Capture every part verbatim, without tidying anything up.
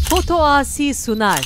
Foto Asî Sunar.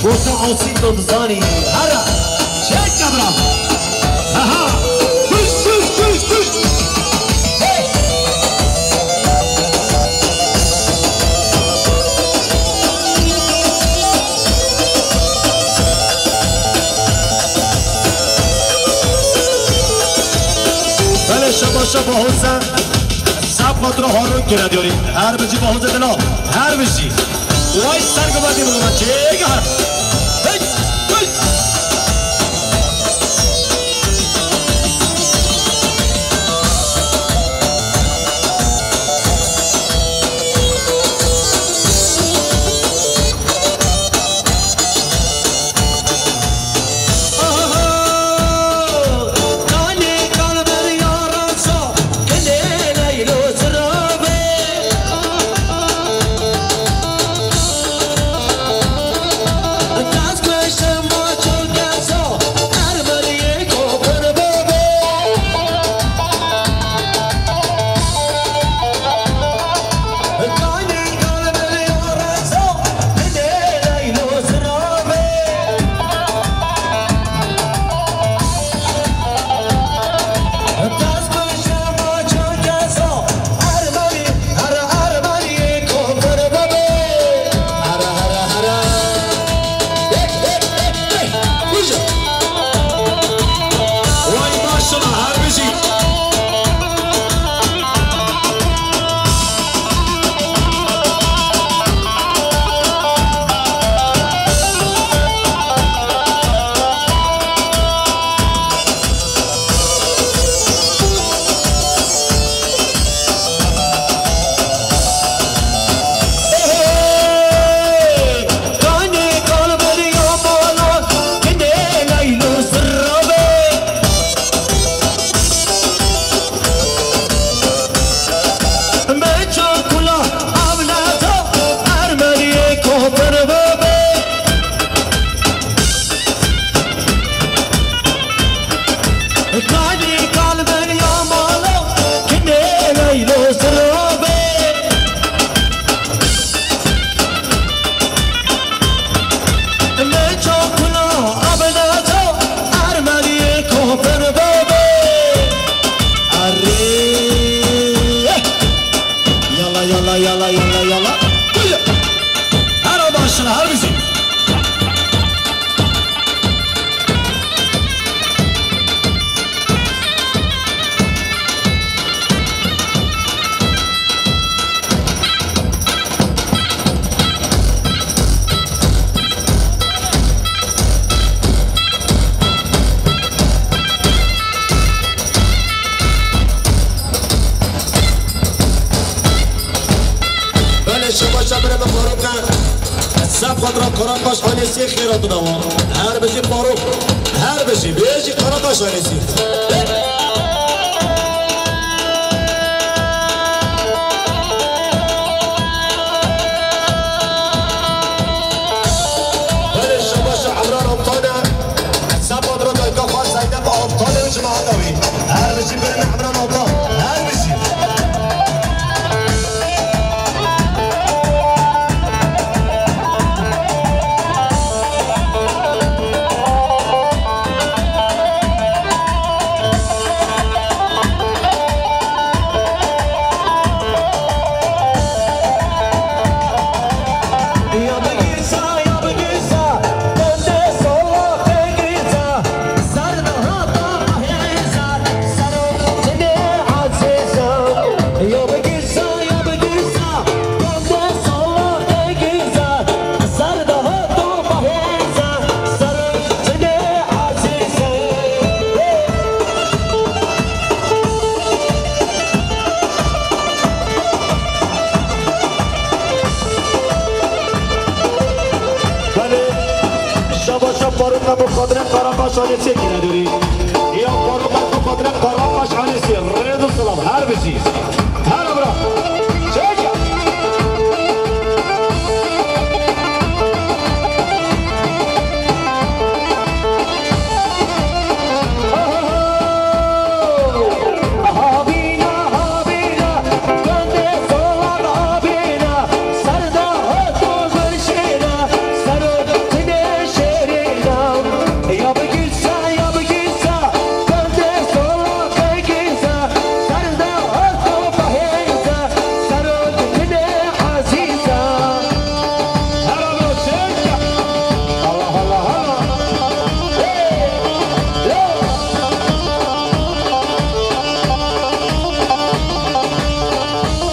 Wasa asî to dizanî. Hera. Çek kabra. Aha. Kuş, kuş, kuş, kuş. Hey. Belê şaba şaba Hosen. Sap xatir Harun kira diyorî. Her bijî Bahûze dila. Her bijî. Way ser gavadî bigima çêga. Hey, hey. Way maşallah, her bijî. Yala, yala, yala, yala, yala. Buyur. Her o başına, her bizim. Belê şebaşa bire bi Faruqe. Sef xatir Karakaş ailesi xêra tu dawa. Her bijî Faruk. Her bijî. Bêjî Karakaş ailesi. Belê şebaşa Emran Altan e. Seba dira dayka xwe Zeynep Altan û cemaeta wî. Her bijî birine Emran Altan. Her bijî. Faruka bi xatirê Karakaş Anesê kine dûrî. Ya Faruka bi xatirê Karakaş Anesê. Rêz û silav. Her bijî. Her bira. Çek.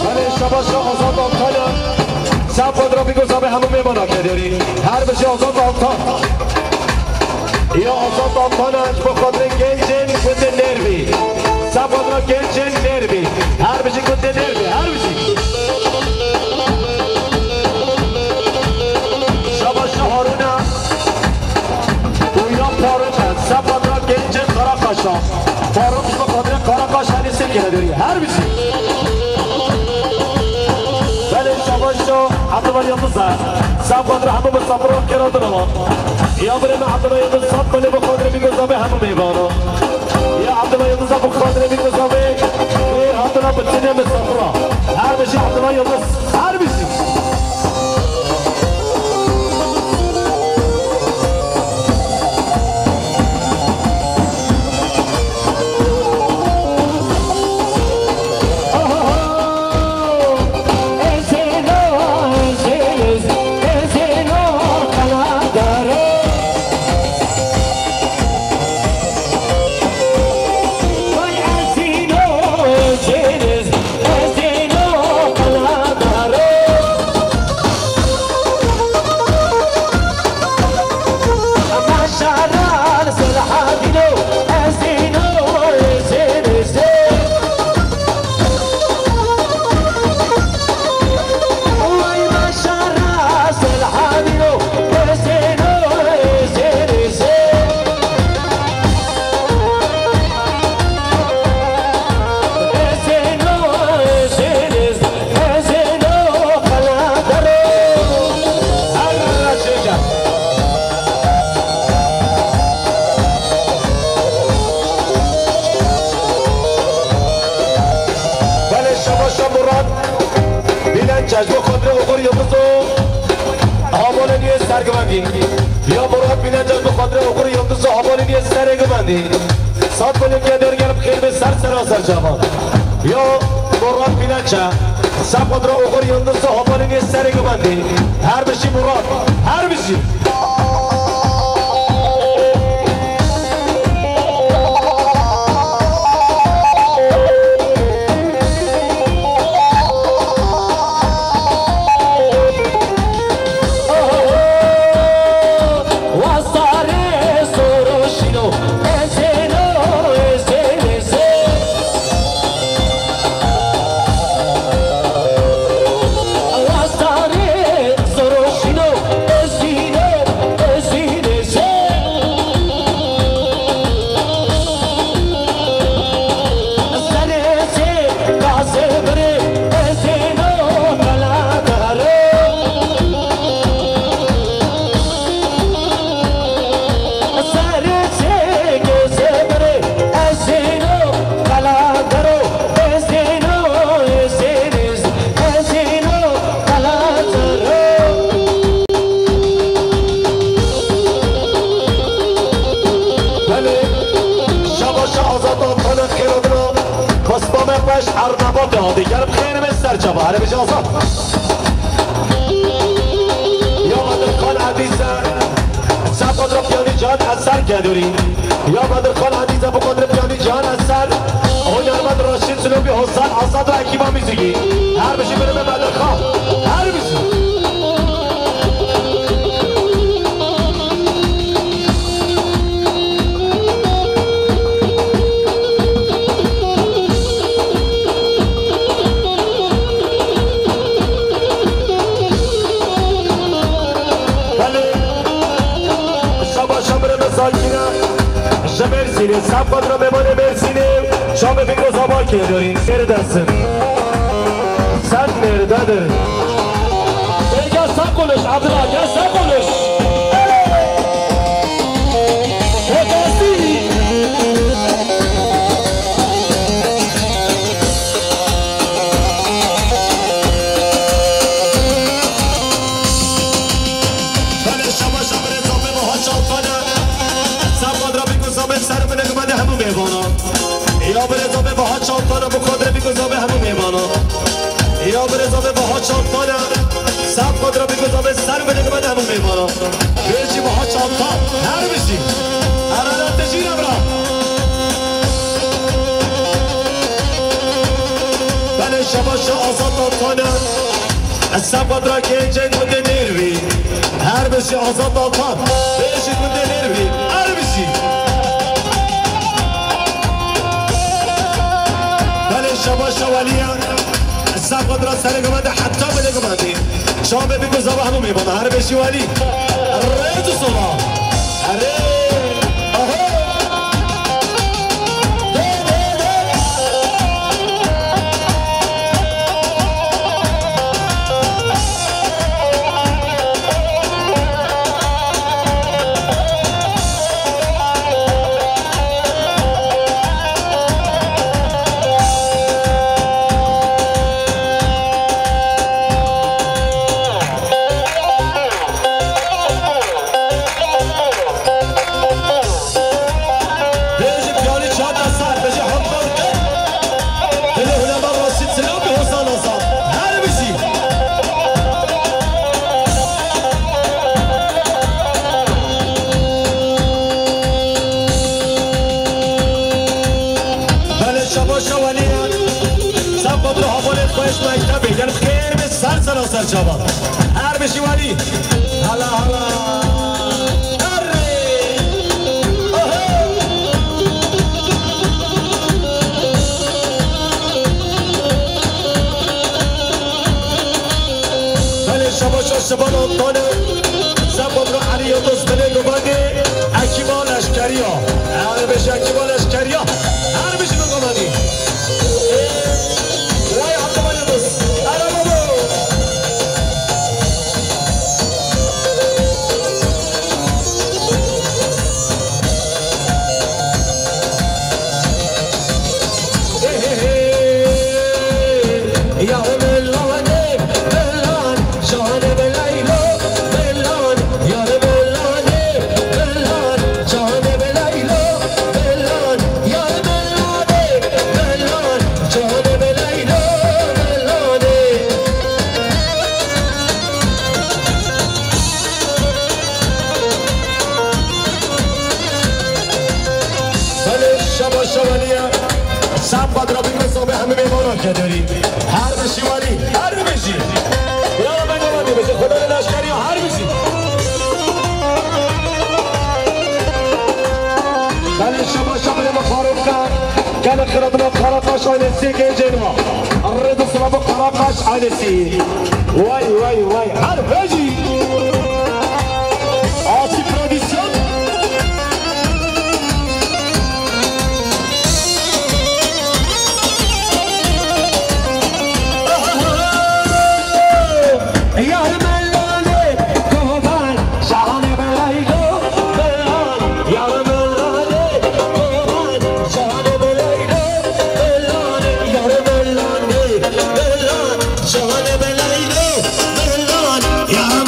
Belê, şabaş Azad Altan e. Sağ quadra Bîgoza ve hemû mêvana kedêrî. Her bijî Azad Altan. Ya Azad Altan e, ji bo xatirê gencên gundê Nêrbî. Sağ quadra gencên Nêrbî. Her bijî gundê Nêrbî. Her bijî. Şabaş Harûn e. Û ya Faruk e. Sağ quadra gencên Karakaşa. Faruk ji bo xatirê Karakaş Anesê kine dûrî. Her bijî. Belê şabaş Abdullah Yıldız e. Sağ quadra hemû misafiran kêra dinawa. Ya birê me Abdullah Yıldız sat belê bi xatirê Bîgoza ve hemû mêvana. Ya Abdullah Yıldız e bi xatirê Bîgoza ve. Ê hatuna bi tinê misafira. Her bijî Abdullah Yıldız. Her bijî. Belê şabaşa Murat Bilençe ji bo xatirê Oxir Yildiz û hevalên wê sergivendî. Ya Murat Bilençe ji bo xatirê Oxir Yildiz û hevalên wê sergivendî. Sat kulî kedêr gelip xêr be ser sera ser çavan. Ya Murat Bilençe, sağ quadra Oxir Yildiz û hevalên wê sergivendî. Her bijî Murat, her bijî. Belê, şabaşa Azad Altanê xêradina, Xwespa me xweş Ernebatê hatî. Gelip xêr be ser çava. Hele bijî Azad. Ya Bedirxan Edîze, sağ quadra piyanî Cihan Eser kedûrî. Ya Bedirxan Edîze bi quadra piyanî Cihan Eser. Hunermend Raşîd Silopî Hozan Azad û ekîba muzîkî. Her bijî birê me Bedirxan. Her bijî. Belê, şabaşa Sakine, ji Mêrsînê, Sefqatra mêvanê Mêrsînê, çavê Bîko Zava kê dorî. Neredesin? Sen nerededir? Gel sen konuş, Abdullah, gel sen konuş. Hocası. Belê şaba şamirê zafê baha çavkane. Sefqatra Bîko Zava ser binê gumane hemû mêvana. Ya birê zafê baha çavkane, bu kadre Bîko Zava hemû mêvana. Ya birê zafê baha çavkane. Sefqatra Bîko Zava ser binê gumane hemû mêvana. Bêjî baha çavkan. Her bijî. Erada tejî re bira. Belê şaba şa Azad Altan e. Sefqatra Gencên gundê Nêrvî. Her bijî Azad Altan. Bêjî gundê Nêrvî. Her bijî. Belê şaba şa Welî ye. Sefqatra serê gumane heta binê gumane. Çavê Bîko Zava hemû mêvana. Her bijî Welî. Rê tu sola. Erê. Aha. Bêjî piyanî çanda sar, bêjî hember kir. Dilê hunemer Raşîd Silav bi hozan azam. Her bijî. Belê şaba şa Welî ye. Sefqatra havalê xweş mektebê. Gel xêr be ser sera ser çavan. Her bijî Welî. Hala hala. Erê. Aha. Belê şaba şa Şivan Antane. Sefqatra Elî Yildiz binê gumane. Ekîba leşkeriya. Her bijî ekîba leşkeriya. Her bijî bi gumanî. Vay Abdullah Yildiz. Erê babo. Belê şaba şa Welî ye. Sefqatra Bîko Zava hemû mêvana kê dorî. Her bijî Welî, her bijî. Bravo, ben de Welî, bijî. Xwedê leşkeriya her bijî. Belê şaba şa birê me Farûk e. Gelek xiratina Karakaş ailesi gencên me. Rê tu sola bo Karakaş ailesi. Vay, vay, vay. Her bijî. Asî Prodüksiyon. Yar mellanê kovan, şahane belaylo, mellan. Yar mellanê kovan, şahane belaylo, mellan. Yar mellanê, mellan. Şahane belaylo, mellan. Yar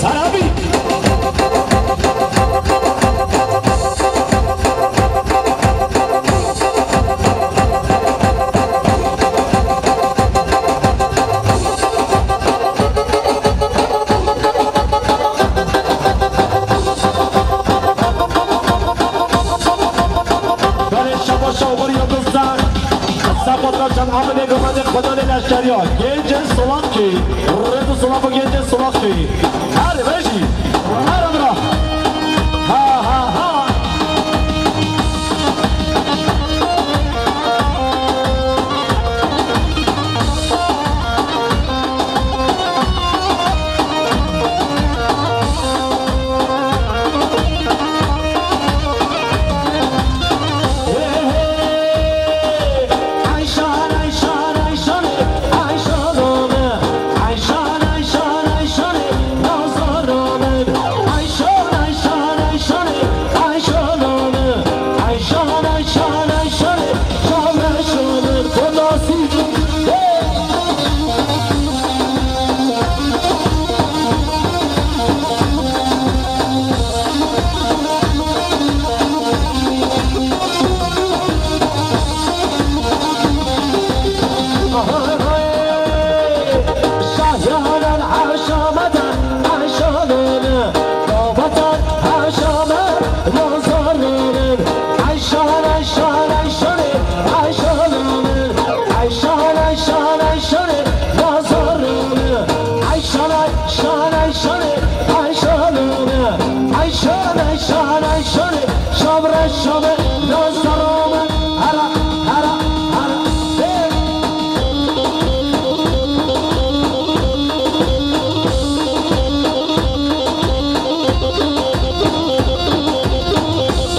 Serabî! Belê şaba şawbir ya bizde. Qisa patra çend amine gumende xwedanê leşkeriya. Gêncê Solankî. Rêz û silav û gêncê Solankî. Her vejî. Her bira. Ha, ha, ha.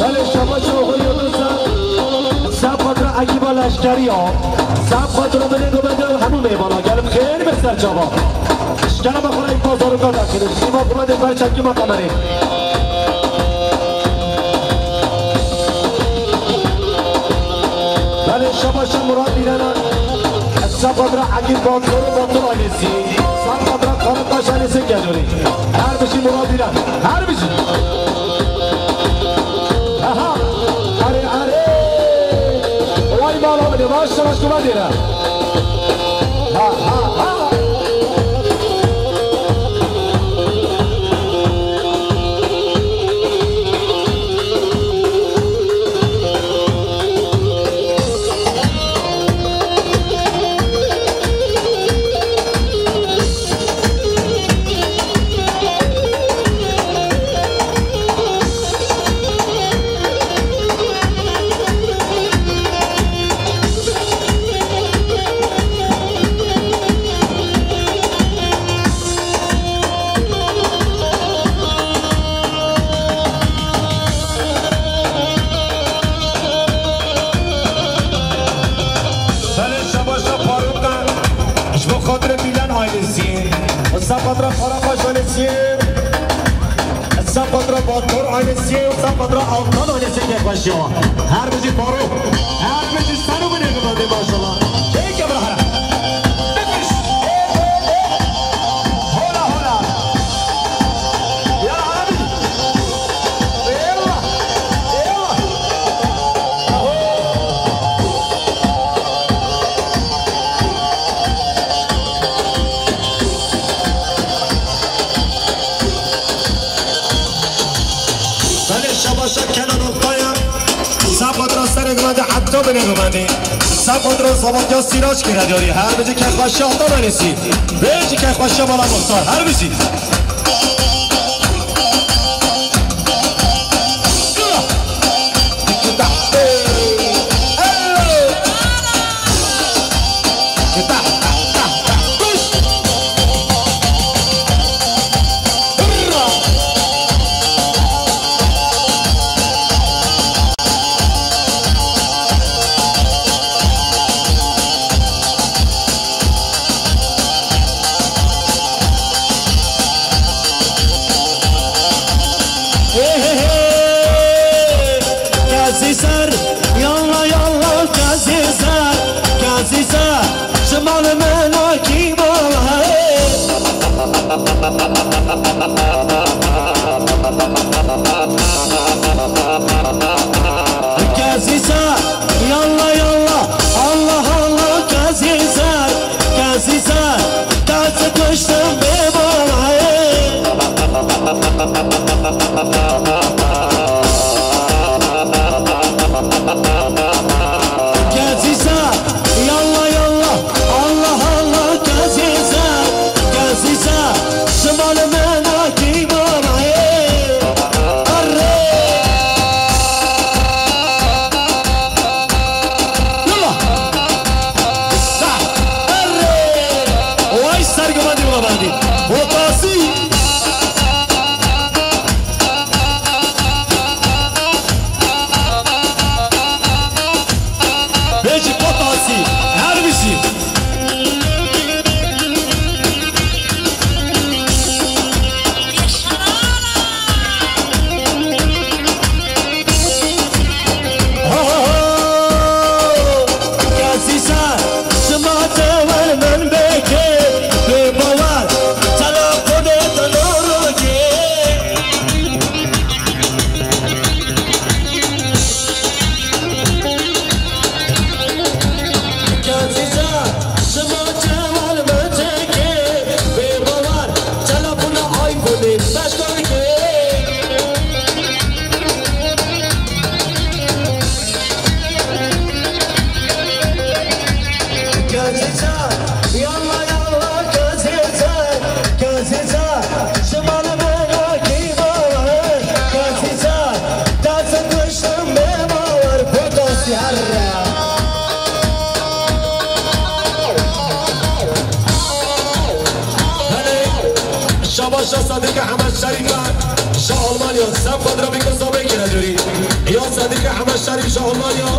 Belê şaba şoxo yodisa. Sap patra ekiba leşkeriya. Sap patra binê gumende û hemû mêvana. Gelin xêr be ser çava. Şikena me xwe ra îpa zaroka dakine. Şîma xwe de ber çekî me kamerê. Belê şaba şa Murat Bîlena. Sap patra Egîn Batur, Batur ailesi. Sap patra Karakaş ailesi geliyor. Her bir şey Murat Bîlen. Her bir şey. Aha. Are, are. Vay bala bile, baş savaş kuma dira. Ha, ha, ha. Belê şabaşa Farûq e, ji bo xatirê Bîlan ailesiyê, wisa xatira Karakaş ailesiyê, wisa xatira Batur ailesiyê, wisa xatira Altan ailesiyê kêfxweşiya. Her bijî Farûq, her bijî ser û binê gumandê maşallah. Kêke bira here. Hola, hola. Ya Rabbi. Eyvallah. Eyvallah. Belê şabaşa kena noktaya. Sap xatira serê gumandê heta binê gumandê. Sap xatira Zavatya Sîraç kira diyarî. Her bijî kêfxweşiya Altan ailesî. Bijî kêfxweşiya mala Muxtar. Her bijî. Şa Sedîqê Hemed Şerîf e, ji Almanya, Seb Xadrabî Gozabê kire dûrî. Ya Sedîqê Hemed Şerîf ji Almanya,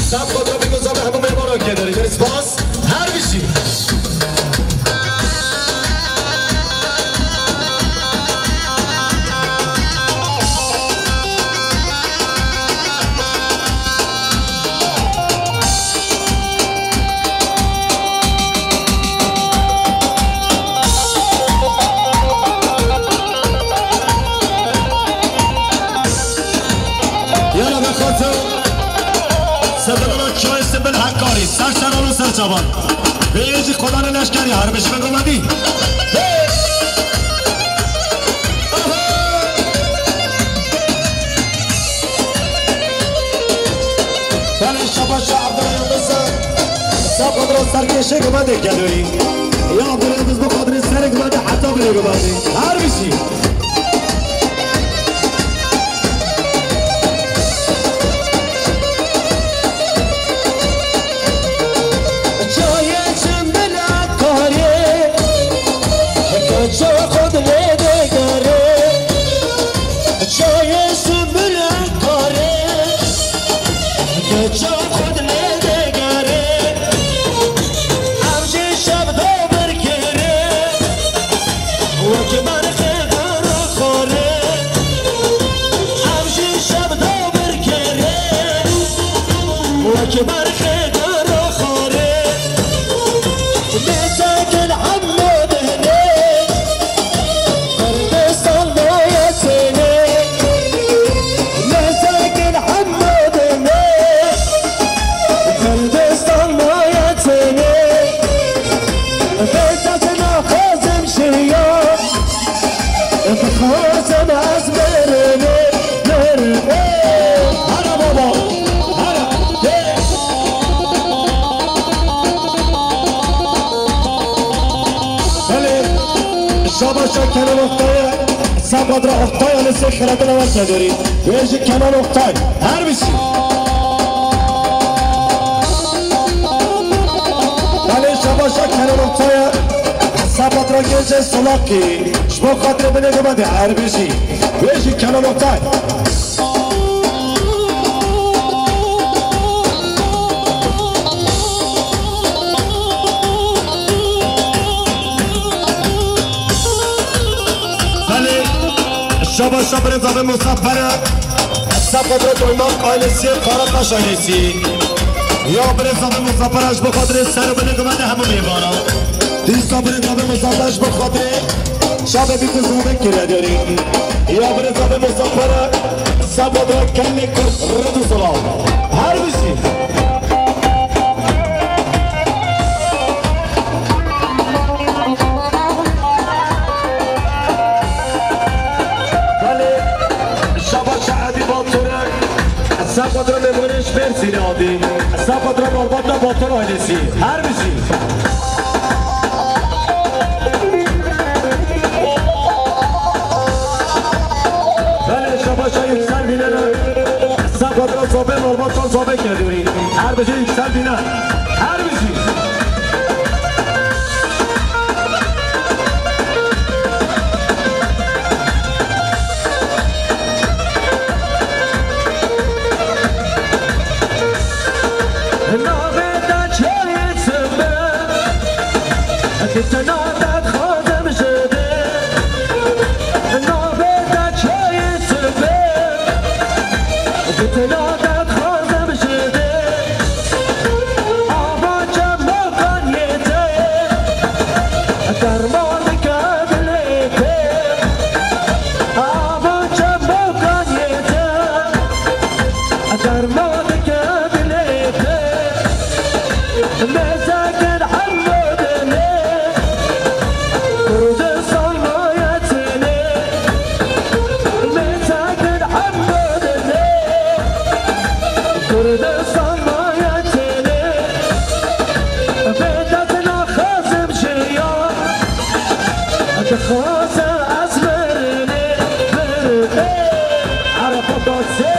Seb Xadrabî Gozabê hemû mêvanan kire dûrî. Gelî spas, her bijî. Yala vexwatin, sedemana çayê Sibil Hekkarî, ser şeran û ser çavan. Vê yê jî kodanê leşkerî, her bijî bin Romedî. Belê şabaş Abdullah Yıldız. Sağ kadro serkêşê gumandê kedorî. Ya Abdullah Yıldız bu kadrê serê gumandê heta bilê gumandê. Her bijî. Çayê Simbila karê, keça xwe dilê digere. Çayê Simbila karê, keça xwe dilê digere. Ev jî şev do birkere. Wek berxê garo xorê, ev jî şev do birkere. Wek berxê garo xorê, mêzekil hemû dinê, Kurdistan nayetêne. Mêzekil hemû dinê, Kurdistan nayetêne. Vê dest naxwazim jiyan, dixwazim ez mirim, mirim. Hara baba, hara. Belê, şabaşa Kenan Oktay'a, Sabadra Oktay'a li sê xelatına weke dörî. Wê jî Kenan Oktay, her bijî. Belê şabaşa Kenan Oktay'a, Sabadra Gence Solakî, ji bo xatirê binê gumandê, her bijî. Wê jî Kenan Oktay. Belê, şabaşa birêza vê Muzafer e. Seb xatirê Doymak ailesi, Karakaş ailesi. Ya birêza vê Muzafer e, ji bo xatirê ser û binê gumandê hemû mêvana. Dîsa birêza vê Muzafer ji bo xatirê Şabê bî ku zade kire derî. Ya birêza vê Muzafer e, Seb xatirê Kellê Kurd, rid û silav. Her bijî. Belê, şabaşa Edî Baturê, Seb xatirê mêvanê ji Mêrsînê hatî. Seb xatirê malbata Batur ailesî. Her bijî. Belê şabaşa Yüksel Biner. Seb xatirê Zobê malbata Zobê kedûrî. Her bijî Yüksel Biner. Her bijî. Navê te çayê çi be? Di te navê te dixwazim ji te. Navê te çayê çi be? Di te navê te dixwazim ji te. Ava çembokan yê te, derman dike dilê te. Ava çembokan yê te, derman dike dilê te. Mêzekin hemû dinê, Kurdistan nayetêne. Mêzekin hemû dinê, Kurdistan nayetêne. Vê dest naxwazim jiyan, dixwaze ez mirinê, mirinê. Erefa dosê.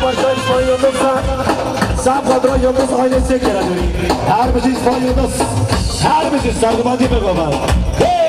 Başkan İsmail Yıldız'la Sam Kadro Yıldız ailesi geri dönüyor. Her bizi İsmail Yıldız. Her bizi Sargıbancı Begoğlu. Hey!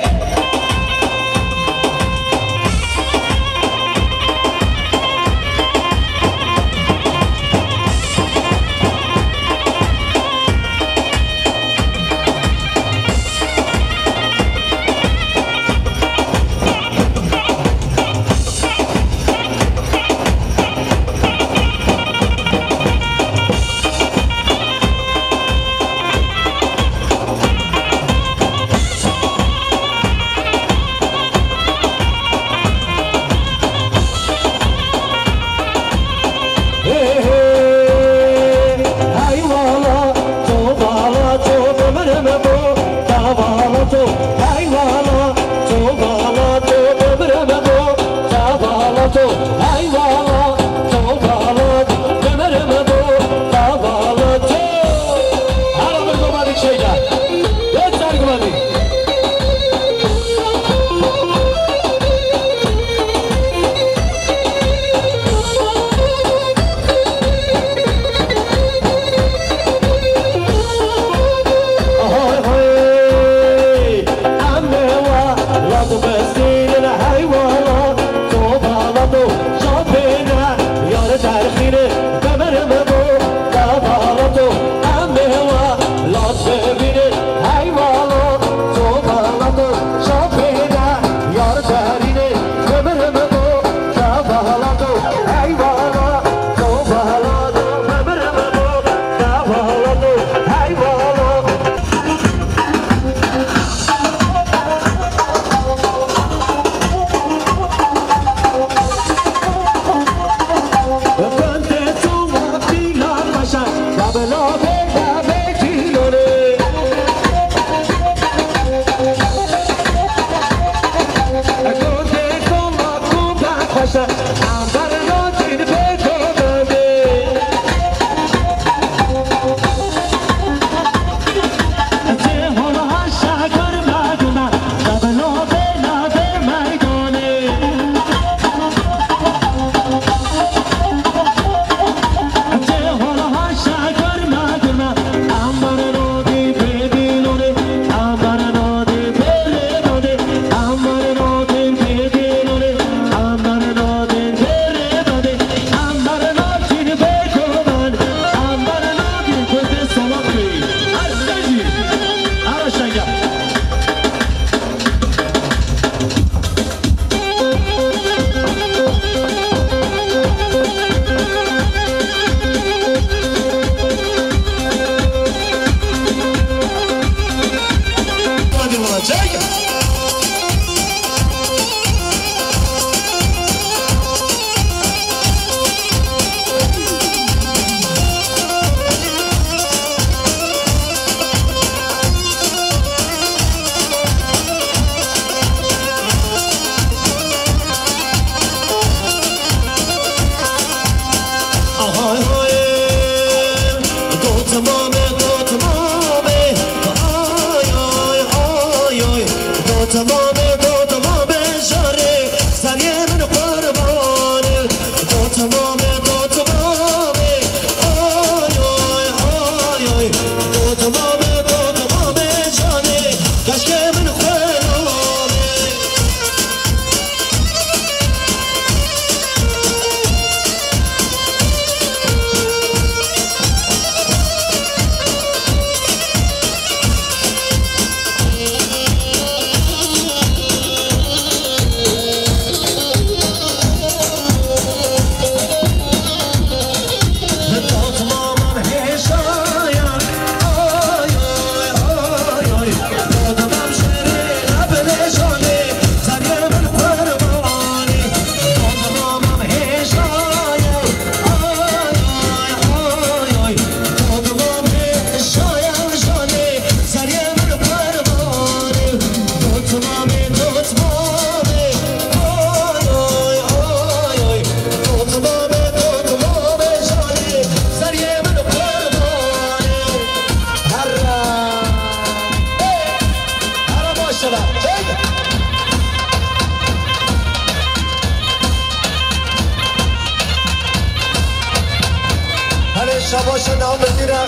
Şabaşa nav Mendî re.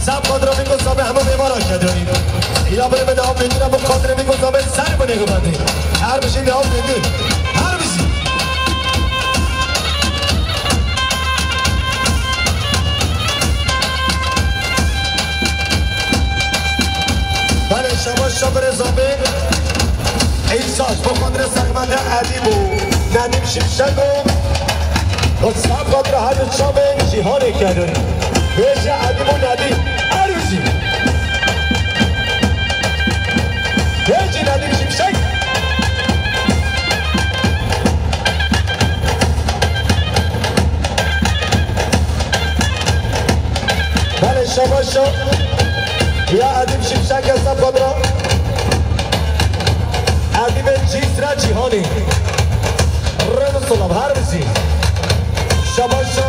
Seb qadra bîko zabê hemû mêvana kedorî. Îla bire me nav Mendî re, bu qadre bîko zabê ser binê gubendî. Her bijî nav Mendî. Her bijî. Belê, şabaş şabirê zabê. Îsa ji bo xatirê serxwendê Edîb û Nedîm Şimşek û Xwestan xatira her du çavên cîhanê kerin. Bêje Edîb û Nedîm. Her bijî. Bêjî Nedîm Şimşek. Belê, şabaş şo. Ya Edîb Şimşek e seb xwe bira. Edîbên Cîsra Cîhanî. Rêd û silav, her bijî. Şabaş şo.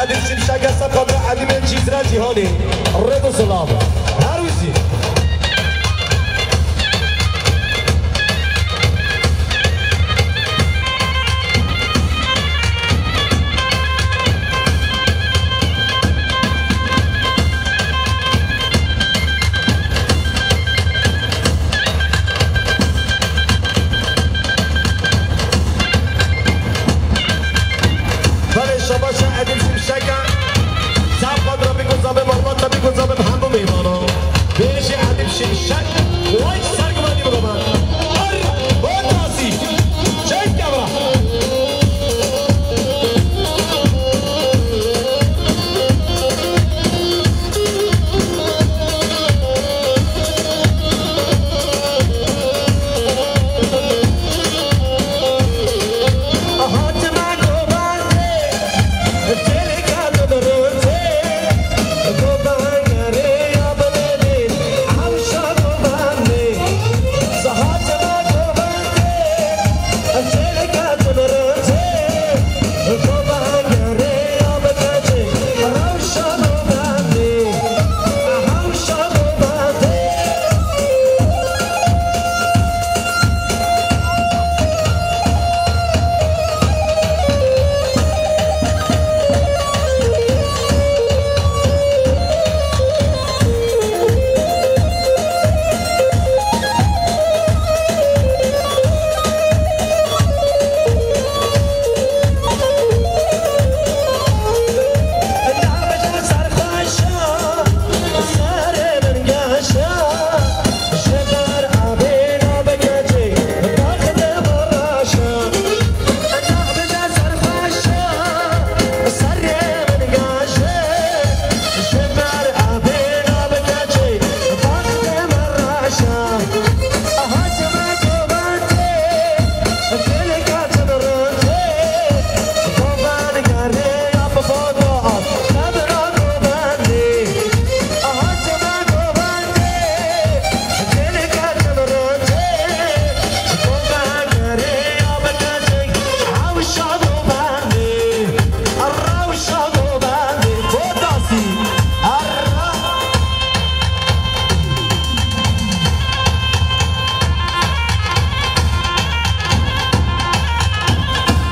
Edîb Şimşek e seb xwe bira. Edîbên Cîsra Cîhanî. Rêd û silav. Her bijî. Belê, şabaş e Edîb Şimşek e. Seb xatira bîko zabê malbata bîko zabê hemû mêvana. Bêjî Edîb Şimşek. Wek sergimandî biro me. Ar, o tasî. Çek kevra.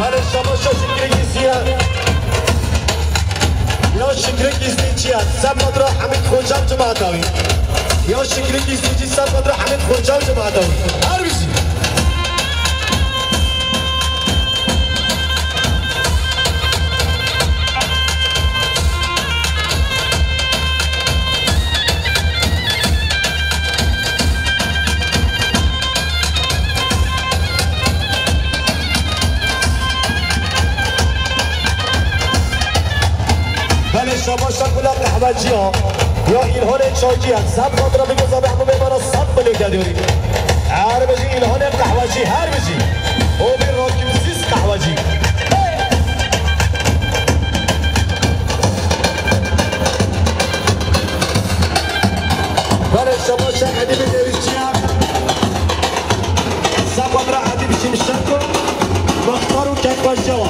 Belê, şabaş şo, şikrek îstî ye. Ya şikrek îstî çi ye? Seb xatira Hemîd Xocam cemaeta wî. Ya şikrek îstî çi seb xatira Hemîd Xocam cemaeta wî. Her bijî. Belê, şabaş e Gula Qehwecî ya. Ya Îlhanê Çaycî ye. Seb xatira bîko zabê hemû mêvana sed bilê kedorî. Her bijî Îlhanê Qehwecî, her bijî. O bir rakipsiz Qehwecî. Belê, şabaş e Edîbê Dêrîççî ye. Seb xatira Edîb Şimşeko, Mextar û Kekbaşçawa.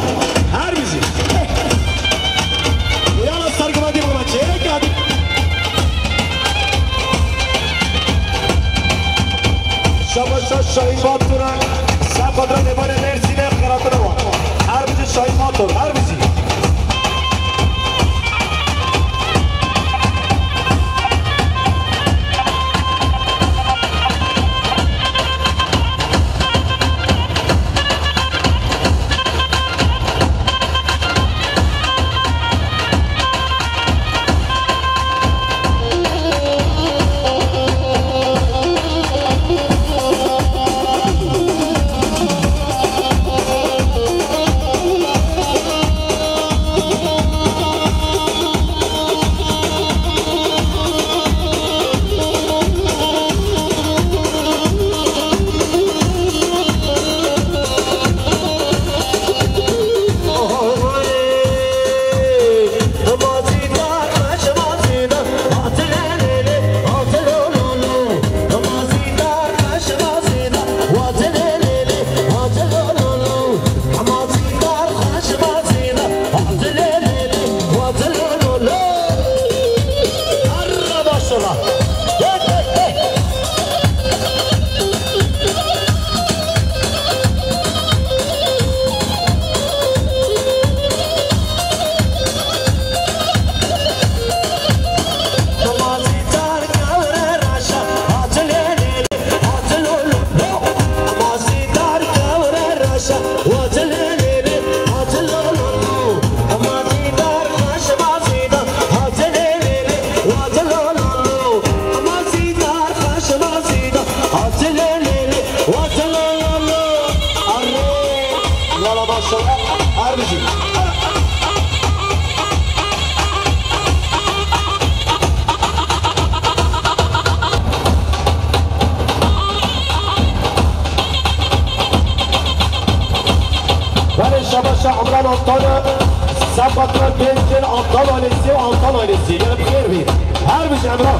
Her bijî. Yana sergimandî bû me çêrek Edîb. Şabaş e Şahîn Batur e. Seb xatira mêvanê Mêrsînê, xêratina wan. Her bijî Şahîn Batur, her bijî. Maşallah, her bijî. Belê şabaşa Umran Altan, Sepatra Gencên Altan ailesi, Altan ailesi. Gelin bir yer bir. Her bijî Umran.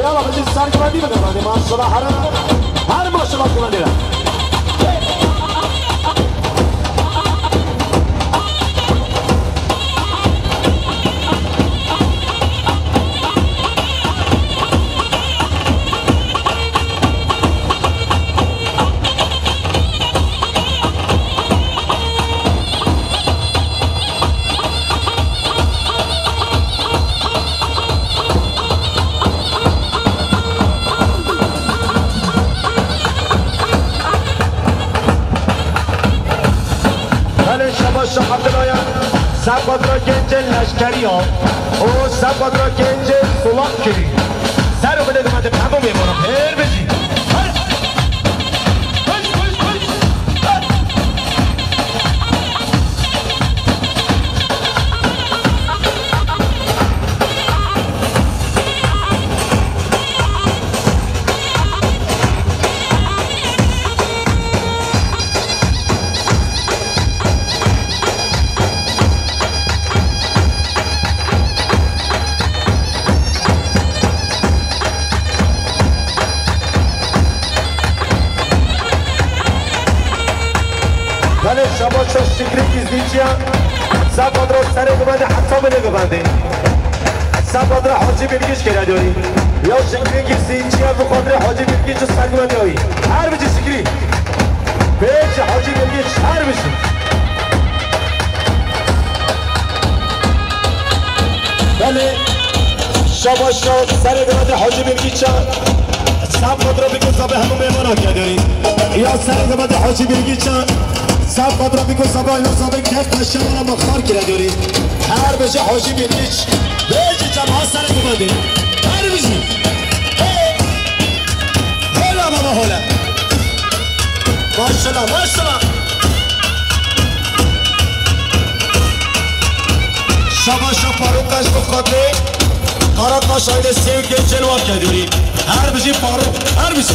Yala bijî ser güvenliği mi kazandı? Maşallah, her, her maşallah güvenliği. Belê şabaş Abdulaya, Sepatra Gencên Leşkeriya û Sepatra Gencên Sulak Kirî. Ser û bide dimedim hemû mêvanan. Hêr bijî. Hey! Hey, hey, hey! Hey! Belê şabaş Şikrî Gizlîciya, Sepatra serê gumedê heta binê gumedê. Sepatra Hacî Bilgiç kere diyarî. Ya Şikrî Gizlîciya bi xatirê Hacî Bilgiç û sergumedê wî. Her bijî Şikrî. Pêşî Hacî Bilgiç, her bijî. Belê, şabaşa serê gumedê Hacî Bilgiça, Sepatra biko sabê hemû mêvanan kire diyarî. Ya serê gumedê Hacî Bilgiça, Sepatra biko sabê hemû sabê kef taşyana mextar kire diyarî. Her bijî Hacî Bilgiç, bêjî cemaat serê gumedê. Her bijî. Hey! Hola baba, hola. Maşallah, maşallah. Şabaşa Faruk Kaş bi xatirê Karakaş ailesi û Gencên Wan kire diyarî. Her bijî Faruk, her bijî.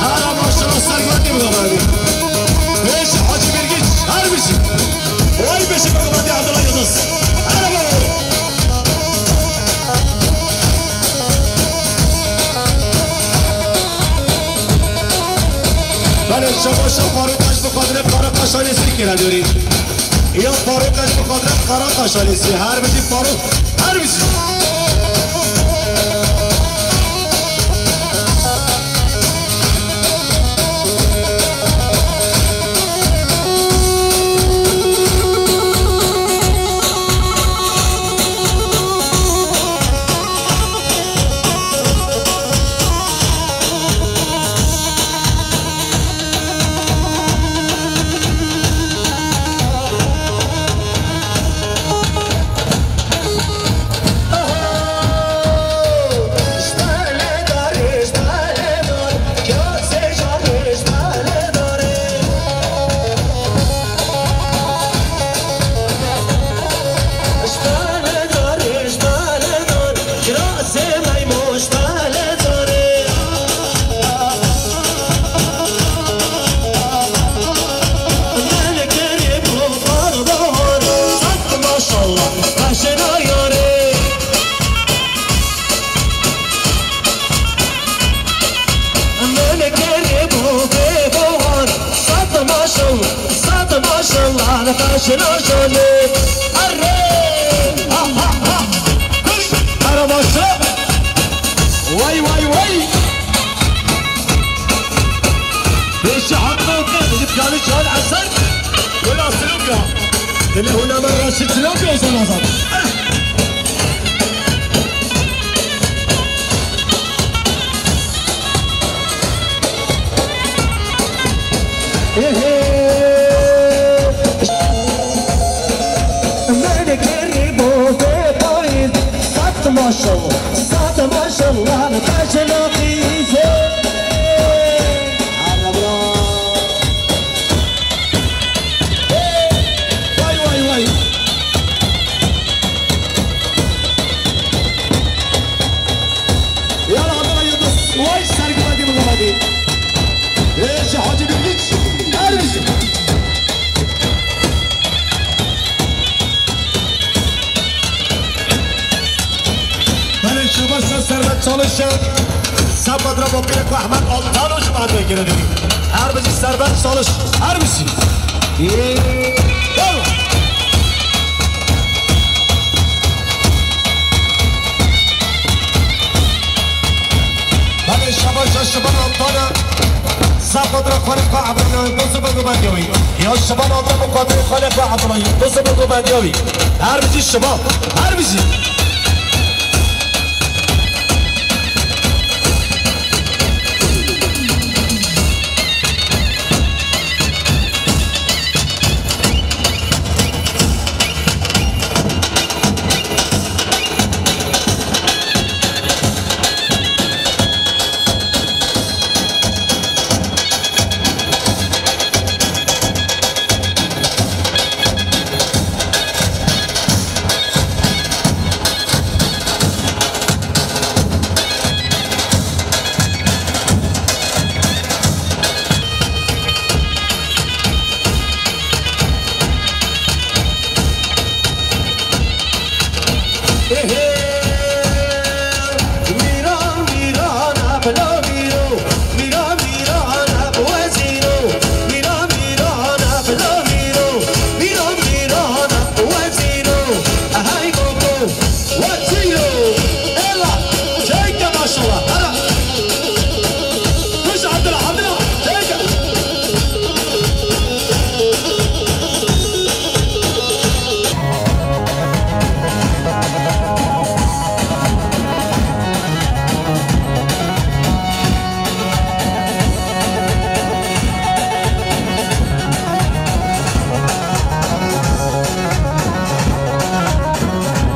Hera maşallah, sergotê biraberî. Pêşî Hacî Bilgiç, her bijî. Vay beşik Hacî Abdullah Yıldız. Hera baba. Belê şabaşa Faruk Kaş bi xatirê Karakaş ailesî kire diyarî. Ya Faruk Kaş bi xatirê Karakaş ailesî. Her bijî Faruk, her bijî. Şino şone. Arre. Ha, ha, ha. Karabaşa. Vay, vay, vay. Beşi hakkı okey. Bizim kanı çağır Hasan. Böyle asılık ya. Deli hunama raşit yok ya o zaman. Min kirî bo vê payîz, sed maşallah, sed maşallah, li te ji laqîzê. Vay, vay, vay. Yala Adana Yıldız. Vay sergi hadi bu hadi. Ee, şey, Hacı Bilgiç. Her bir şey. Belê şebaşa Servet Çalişe, Sabadra Bopirek ve Ahmet Altan hocam adına girelim. Her bizi Servet Çalış, her bizi. Yallah. Belê şebaşa Şiban Altan'a. Saqotra xwarê xwe ebrana, dostu bego bendiyawî. Ya şivan alta muqatilê xwarê xwe ebrana, dostu bego bendiyawî. Her bijî şivan, her bijî.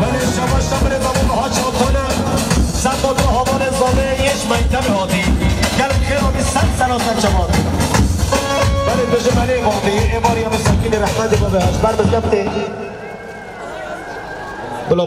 Belê şebaşa birê bavû biha çaxane. Sen bavû havanê zalê yeş meytemi hatî. Gel xêr abi sen sena ser çavat. Belê bijim elê vatî. Ê var ya misakinê rehmetê bibe. Ez ber bi keptê. Bila